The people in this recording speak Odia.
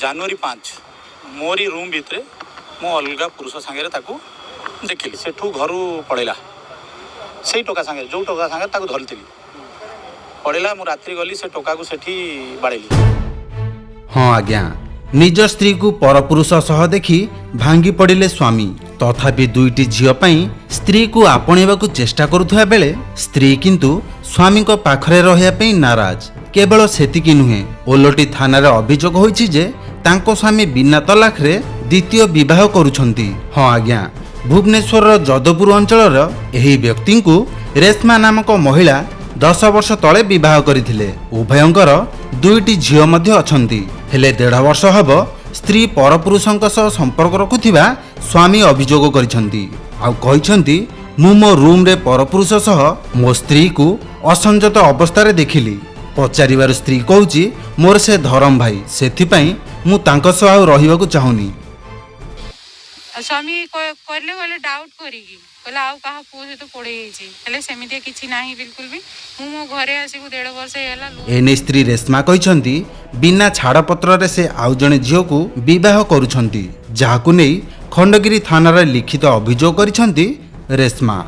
ଜାନୁଆରୀ 5 ମୋରି ରୁମ୍ ଭିତରେ ମୁଁ ଅଲଗା ପୁରୁଷ ସାଙ୍ଗରେ ତାକୁ ଦେଖିଲି। ସେଠୁ ଘରୁ ପଳେଇଲା ସେଇ ଟୋକା ସାଙ୍ଗରେ, ଯେଉଁ ଟୋକା ସାଙ୍ଗରେ ତାକୁ ଧରିଥିଲି। ପଳେଇଲା, ମୁଁ ରାତିରେ ଗଲି, ସେ ଟୋକାକୁ ସେଠି ବାଡ଼େଇଲି। ହଁ ଆଜ୍ଞା, ନିଜ ସ୍ତ୍ରୀକୁ ପରପୁରୁଷ ସହ ଦେଖି ଭାଙ୍ଗି ପଡ଼ିଲେ ସ୍ୱାମୀ। ତଥାପି ଦୁଇଟି ଝିଅ ପାଇଁ ସ୍ତ୍ରୀକୁ ଆପଣେଇବାକୁ ଚେଷ୍ଟା କରୁଥିବା ବେଳେ ସ୍ତ୍ରୀ କିନ୍ତୁ ସ୍ୱାମୀଙ୍କ ପାଖରେ ରହିବା ପାଇଁ ନାରାଜ। କେବଳ ସେତିକି ନୁହେଁ, ଓଲଟି ଥାନାରେ ଅଭିଯୋଗ ହୋଇଛି ଯେ ତାଙ୍କ ସ୍ୱାମୀ ବିନା ତଲାଖରେ ଦ୍ୱିତୀୟ ବିବାହ କରୁଛନ୍ତି। ହଁ ଆଜ୍ଞା, ଭୁବନେଶ୍ୱରର ଯଦୁପୁର ଅଞ୍ଚଳର ଏହି ବ୍ୟକ୍ତିଙ୍କୁ ରେଶ୍ମା ନାମକ ମହିଳା 10 ବର୍ଷ ତଳେ ବିବାହ କରିଥିଲେ। ଉଭୟଙ୍କର ଦୁଇଟି ଝିଅ ମଧ୍ୟ ଅଛନ୍ତି। ହେଲେ ଦେଢ଼ ବର୍ଷ ହେବ ସ୍ତ୍ରୀ ପରପୁରୁଷଙ୍କ ସହ ସମ୍ପର୍କ ରଖୁଥିବା ସ୍ୱାମୀ ଅଭିଯୋଗ କରିଛନ୍ତି। ଆଉ କହିଛନ୍ତି, ମୁଁ ମୋ ରୁମ୍ରେ ପରପୁରୁଷ ସହ ମୋ ସ୍ତ୍ରୀକୁ ଅସଂଯତ ଅବସ୍ଥାରେ ଦେଖିଲି। ପଚାରିବାରୁ ସ୍ତ୍ରୀ କହୁଛି, ମୋର ସେ ଧରମ ଭାଇ, ସେଥିପାଇଁ ମୁଁ ତାଙ୍କ ସହ ଆଉ ରହିବାକୁ ଚାହୁଁନି। ଆଉ ସ୍ୱାମୀ କହିଲେ, କହିଲେ ଡାଉଟ୍ କରିକି କହିଲେ ଆଉ କାହା ପୁଅ ସହିତ ପଳେଇ ଯାଇଛି। ହେଲେ ସେମିତି କିଛି ନାହିଁ ବିଲକୁଲ ବି। ମୁଁ ମୋ ଘରେ ଆସିକୁ ଦେଢ଼ ବର୍ଷ ହେଇଗଲା। ଏନେଇ ସ୍ତ୍ରୀ ରେଶ୍ମା କହିଛନ୍ତି, ବିନା ଛାଡ଼ପତ୍ରରେ ସେ ଆଉ ଜଣେ ଝିଅକୁ ବିବାହ କରୁଛନ୍ତି, ଯାହାକୁ ନେଇ ଖଣ୍ଡଗିରି ଥାନାରେ ଲିଖିତ ଅଭିଯୋଗ କରିଛନ୍ତି ରେଶ୍ମା।